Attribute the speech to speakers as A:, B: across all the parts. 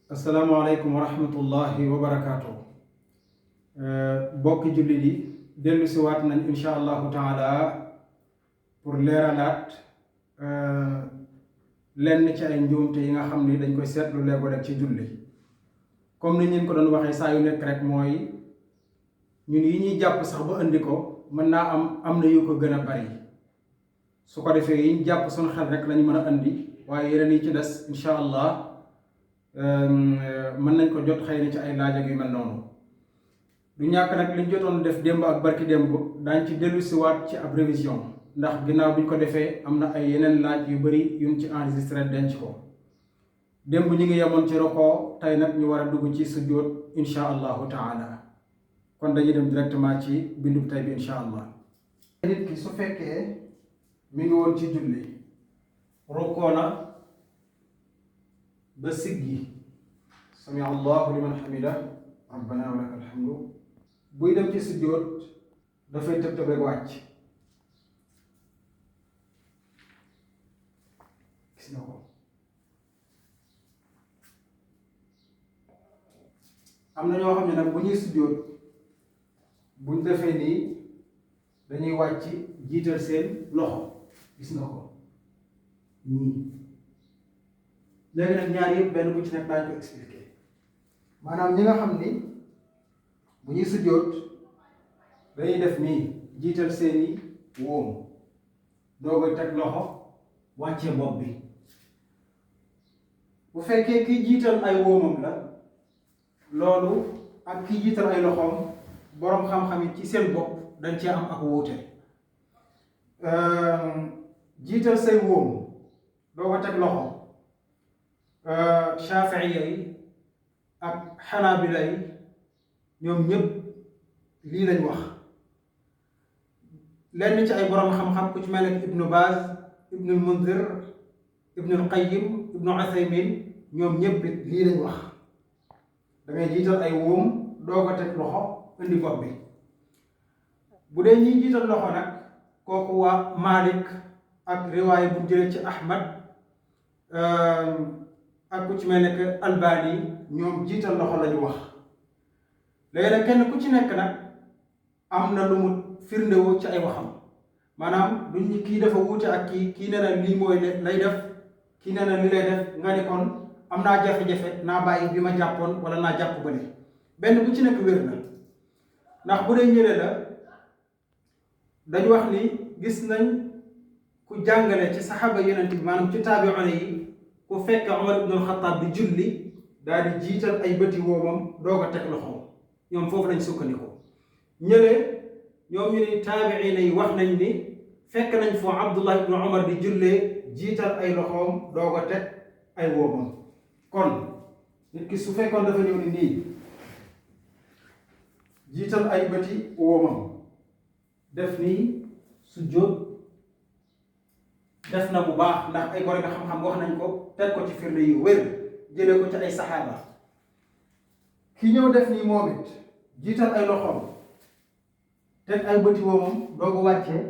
A: asalaamaaleykum wa rahmatullahi wa barakaatu. bokki jullit yi dellu si waat nañ insha allahu taala pour leeralaat lenn ci ay njuumte yi nga xam ni dañ koy seetlu léego rek ci julli. comme ni ñu ko doon waxee saa yu nekk rek mooy ñun yi ñuy jàpp sax ba indi ko mën naa am na yu ko gën a bari, su ko defee yi ñu jàpp suñu xel rek lañu mën a indi, waaye yeneen yi ci des insha allah mën nañ ko jot xëy na ci ay laaj ak yu mel noonu. du ñàkk nag liñ jotoon def démb ak barki démb daañ ci dellu si waat ci ab révision, ndax ginnaaw biñ ko defee am na ay yeneen laaj yu bari yuñ ci enregistré denc ko. démb ñu ngi yemoon ci rokoo, tey nag ñu war a dugg ci sujjóot insha allahu taala. kon dañuy dem directement ci bindub tey bi insha allah. nit ki su fekkee mi ngi woon ci julli, rokoo na ba siggi, sami allahu liman hamida rabbana wa lakal hamdu, buy dem ci sujjóot dafay tëb tëb rek wàcc. gis nga ko, am na ñoo xam ne nag bu ñuy sujjóot buñ defee nii dañuy wàcc jiital seen loxo, gis nga ko nii. léegi nag ñaar yëpp benn bu ci nekk daañu ko expliqué. maanaam ñi nga xam ni bu ñuy sujjóot dañuy def nii, jiital seeni wóom, doog a teg loxo, wàccee bopp bi. bu fekkee kiy jiital ay wóomam la, loolu ak kiy jiital ay loxoom boroom xam-xam yi ci seen bopp dañ cee am ak wuute. jiital say wóom doog a teg loxo, Shaafi'iyya yi ak Xanaabila yi ñoom ñëpp lii lañ wax. lenn ci ay borom xam-xam ku ci mel ne Ibnu Baaz, Ibnul Munzir, Ibnul Qayyim, Ibnu Usaymin, ñoom ñëpp lii lañ wax. da ngay jiital ay wóom doog a teg loxo indi bopp bi. bu dee ñiy jiital loxo nag kooku waa Malik ak riwaaya bu jëlee ci Ahmad ak ku ci mel ne que Albani, ñoom jiital loxo lañu wax. léegi nag kenn ku ci nekk nag am na lu mu firndewoo ci ay waxam. maanaam duñ ni kii dafa wuute ak kii nee na lii mooy lay def, kii nee na li lay def nga ne kon am naa jafe-jafe naa bàyyi bi ma jàppoon wala naa jàpp ba ne. benn bu ci nekk wér na, ndax bu dee ñële la dañu wax ni gis nañ ku jàngale ci saxaaba yonent bi, maanaam ci taabi'un yi, ku fekk Umar ibnul Xattaab di julli daal di jiital ay bëti woomam doog a teg loxoom. ñoom foofu lañ sukkandiku. ñële ñoom ñu ne taabi'in yi wax nañ ni fekk nañ foo Abdullah ibnu Umar di jullee jiital ay loxoom doog a teg ay woomam. kon nit ki su fekkoon dafa ñëw ni nii jiital ay bëti woomam, def nii sujjóot, def na bu baax, ndax ay borom xam-xam wax nañ ko, teg ko ci firnde yu wér, jëlee ko ci ay saxaaba. ki ñëw def nii moom it jiital ay loxoom, teg ay bëti woomam doog a wàccee,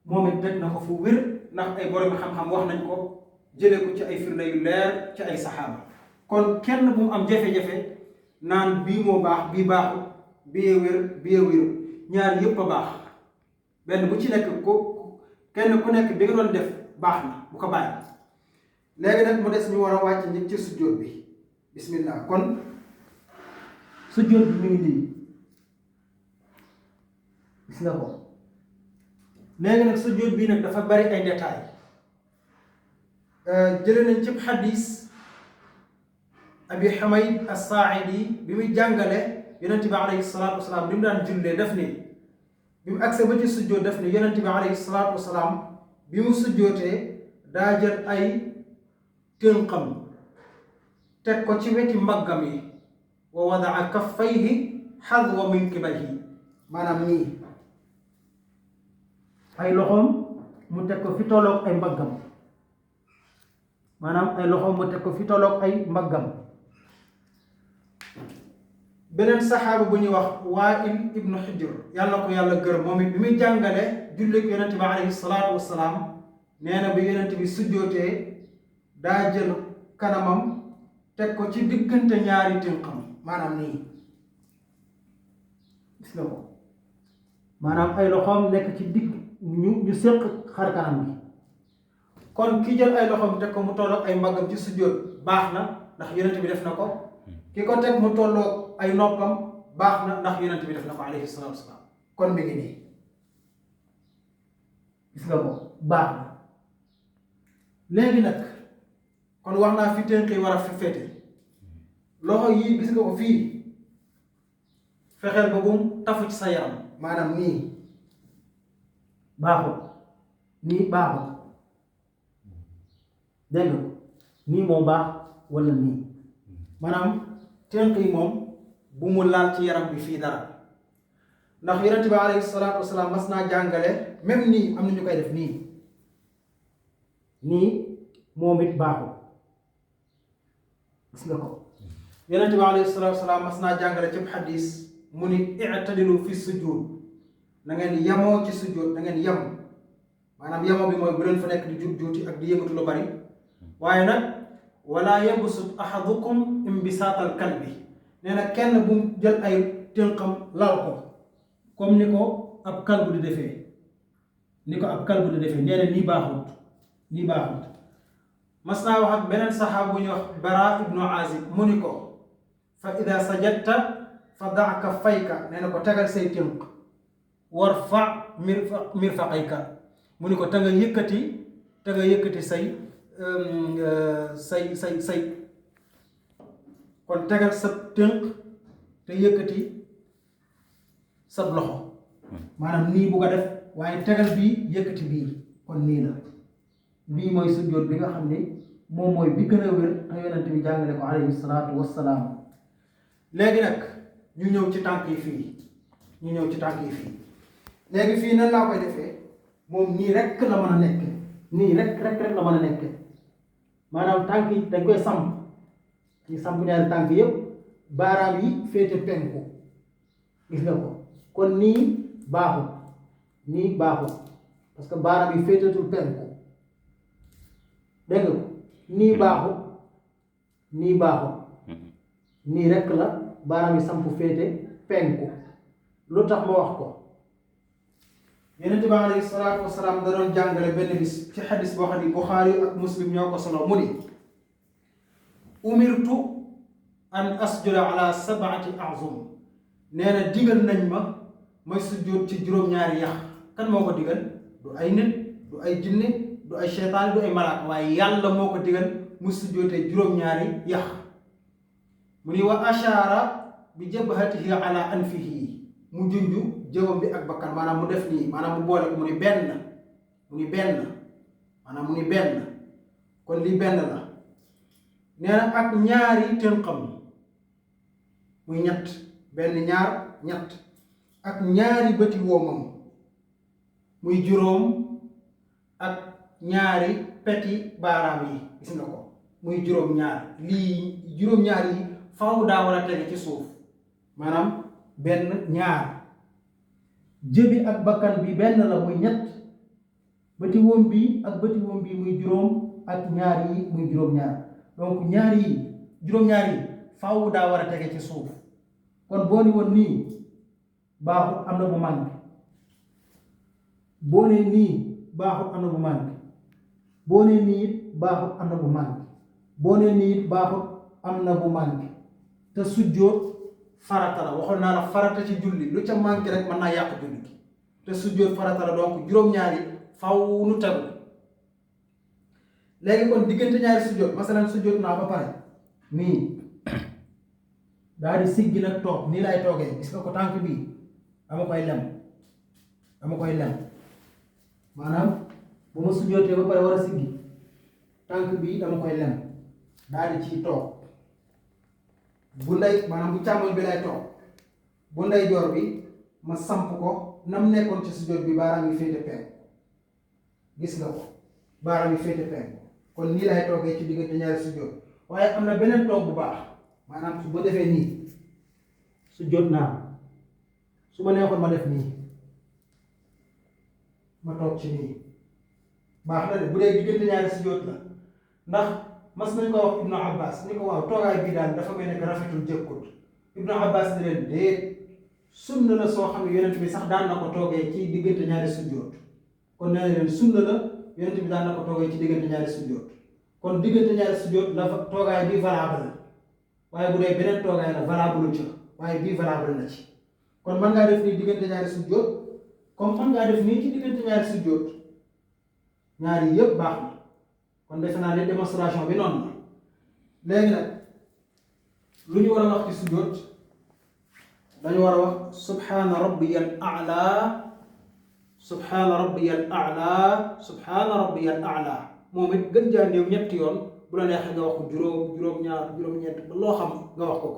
A: moom it teg na ko fu wér, ndax ay borom xam-xam wax nañ ko, jëlee ko ci ay firnde yu leer ci ay saxaaba. kon kenn bu mu am jafe-jafe naan bii moo baax bii baaxul, bii wér bii wér, ñaar yëpp a baax. benn bu ci nekk kenn ku nekk bi nga doon def baax na, bu ko bàyyi. léegi nag mu des ñu war a wàcc nit ci sujjóot bi. bismillah. kon sujjóot bi mi ngi nii, gis nga ko. léegi nag sujjóot bii nag dafa bari ay détails. jële nañ ci xadis Abi Humayd as-Saaidi bi muy jàngale yonent bi alayhi salaatu wasalaam li mu daan jullee, def ni bi mu agsee ba ci sujjóot def ni yonent bi alayhi salaatu wasalaam bi mu sujjóotee daa jël ay tënqam teg ko ci weti mbaggam yi, wa wadaa kaffayhi xadwa minkibayhi, maanaam nii ay loxoom mu teg ko fi tolloog ay mbaggam, maanaam ay loxoom mu teg ko fi tolloog ay mbaggam. beneen saxaaba bu ñuy wax Waa'il ibnu Hujr, yàlla na ko yàlla gërëm, moom it bi muy jàngale jullit yonent bi alayhi salaatu wasalaam, nee na bi yonent bi sujjootee daa jël kanamam teg ko ci diggante ñaari tënkam maanaam nii gis nga ko maanaam ay loxoom nekk ci digg ñu séq xar kanam bi kon ki jël ay loxoom teg ko mu tolloog ay mbaggam ci sujjóot baax na ndax yonent bi def na ko ki ko teg mu tolloog ay noppam baax na ndax yonent bi def na ko alayhi salaatu wasalaam kon mi ngi nii gis nga ko baax na léegi nag kon wax naa fi tënk yi war a féete loxo yii gis nga ko fii fexeel ba bum tafu ci sa yaram maanaam nii baaxul nii baaxul dégg nga nii moo baax wala nii maanaam tënk yi moom bu mu laal ci yaram bi fii dara ndax yonent bi alayhi salaatu wasalaam mas naa jàngale même nii am na ñu koy def nii moom it baaxul gis nga ko yonent bi alayhi salaatu wasalaam mas naa jàngale ci xadis mu ni i'tadilu fi sujud na ngeen yamoo ci sujud na ngeen yem maanaam yamoo bi mooy bu leen fa nekk di jut juuti ak di yëngatu lu bari waaye nag wala yabsut ahadukum imbisaatal kalbi nee na kenn bu jël ay tënkam lal ko comme ni ko ab kalbu di defee nee na nii baaxut mas naa wax ak beneen saxaaba bu ñuy wax Bara ibnu Azib mu ni ko fa ida sajadta fa daa kaffayka nee na ko tegal say tënk warfa mirfaqayka mu ni ko te nga yëkkati say kon tegal sa tënk te yëkkati sab loxo maanaam nii bu ko def waaye tegal bii yëkkati bii kon nii la bii mooy sujjóot bi nga xam ne moom mooy bi gën a wér te yonent bi jàngale ko alayhi salaatu wassalaam léegi nag ñu ñëw ci tànk yi fii léegi fii nan laa koy defee moom nii rek la mën a nekk nii rek la mën a nekk maanaam tànk yi dañ koy samp ñu samp ñaari tànk yëpp baaraam yi féete penku gis nga ko kon nii baaxul parce que baaraam yi féetetul penku dégg nga nii baaxul nii rek la baaraam yi samp féete penku lu tax ma wax ko Yonent bi alayhi salaatu wasalaam da doon jàngale benn bis ci xadis boo xam ne Buxaari ak Muslim ñoo ko solo mu ni umirtu an asjuda ala sab'ati a'zum nee na digal nañ ma may sujjóot ci juróom-ñaari yax kan moo ko digal du ay nit du ay jinne du ay seytaan du ay malaaka waaye yàlla moo ko digal mu sujjóotee juróom-ñaari yax mu ni wa ashaara bi jabhatihi ala anfihi mu junju jëwam bi ak bakkan maanaam mu def nii maanaam mu boole ko mu ni benn kon lii benn la nee na ak ñaari tënkam muy ñett benn ñaar ñett ak ñaari bëti woomam muy juróom ak ñaari peti baaraam yi gis nga ko muy juróom-ñaar lii juróom-ñaar yi faaw daa war a tege ci suuf maanaam benn ñaar jëbi ak bakkan bi benn la muy ñett bëti woom bi ak bëti woom bi muy juróom ak ñaar yi muy juróom-ñaar donc juróom-ñaar yi faaw daa war a tege ci suuf kon boo ni woon nii baaxut am na bu manqué boo nee nii baaxut am na bu manqué boo nee nii it baaxut am na bu manqué boo nee nii it baaxut am na bu manqué te sujjóot farata la waxoon naa la farata ci julli lu ca manqué rek mën naa yàq julli gi te sujjóot farata la donc juróom-ñaari faw nu tegu léegi kon diggante ñaari sujjóot masalan sujjóot naa ba pare nii daal di siggi nag toog nii lay toogee gis nga ko tànk bii dama koy lem maanaam bu ma sujjóotee ba pare war a siggi tànk bii dama koy lem daal di ciy toog bu ndey maanaam bu càmmoñ bi lay toog bu ndey joor bi ma samp ko nam nekkoon ci sujjóot bi baaraam yi féete penku gis nga ko baaraam yi féete penku kon nii lay toogee ci diggante ñaari sujjóot waaye am na beneen toog bu baax maanaam su ma defee nii sujjóot naa su ma neexoon ma def nii ma toog ci nii baax na de bu dee diggante ñaari sujjóot la ndax mas nañ ko wax Ibnu Abbas ni ko waaw toogaay bii daal dafa mel ne que rafetul jëkkut Ibnu Abbas ni leen déet sunna la soo xam ne yonent bi sax daan na ko toogee ci diggante ñaari sujjóot kon nee na leen sunna la yonent bi daan na ko toogee ci diggante ñaari sujjóot kon diggante ñaari sujjóot la toogaay bi valable waaye bu dee beneen toogaay la valable ca waaye bii valable na ci kon mën ngaa def nii diggante ñaari sujjóot comme mën ngaa def nii ci diggante ñaari sujjóot ñaari yëpp baax na kon defe naa ne démonstration bi noonu la léegi nag lu ñu war a wax ci sujjóot dañu war a wax subhaana rabbiyal a'la subhaana rabbiyal a'la subhaana rabbiyal a'la moom it gën jaa néew ñetti yoon bu la neexee nga wax ko juróom-ñaar juróom-ñeent ba loo xam nga wax ko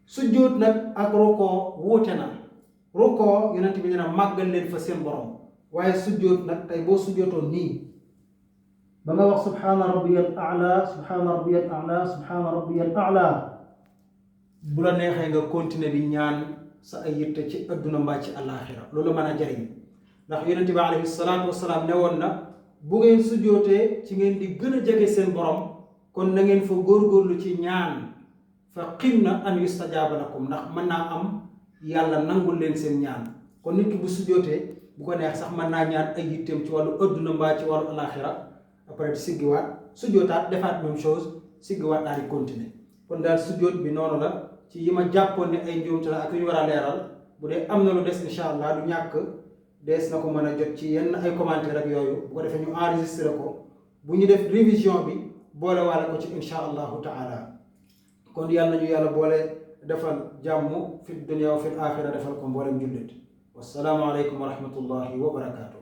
A: sujjóot nag ak rukoo wuute na rukoo yonent bi nee na màggal leen fa seen borom waaye sujjóot nag tey boo sujjóotoon nii ba nga wax subhaana rabbiyal a'la subhaana rabbiyal a'la subhaana rabbiyal a'la bu la neexee nga continuer di ñaan sa ay yitte ci adduna mbaa ci àllaaxira loolu mën a jariñ ndax yonent bi alayhi salaatu wasalaam ne woon na bu ngeen sujjóotee ci ngeen di gën a jege seen borom kon na ngeen fa góorgóorlu ci ñaan fa qimna an yustajaaba lakum ndax mën naa am yàlla nangul leen seen ñaan kon nit ki bu sujjóotee bu ko neex sax mën naa ñaan ay yitteem ci wàllu adduna mbaa ci wàllu àllaaxira après siggiwaat sujjóotaat defaat même chose siggiwaat daal di continuer kon daal sujjóot bi noonu la ci yi ma jàppoon ne ay njuumte la ak yu ñu war a leeral bu dee am na lu des incha allah du ñàkk dees na ko mën a jot ci yenn ay commentaire ak yooyu bu ko defee ñu enregistré ko bu ñu def révision bi boole waale ko ci incha allahu taala kon yàlla nañu yàlla boole defal jàmm fi dunya wa fi axira defal ko mboolem jullit wassalaamu aleykum wa rahmatullahi wa barakaatu.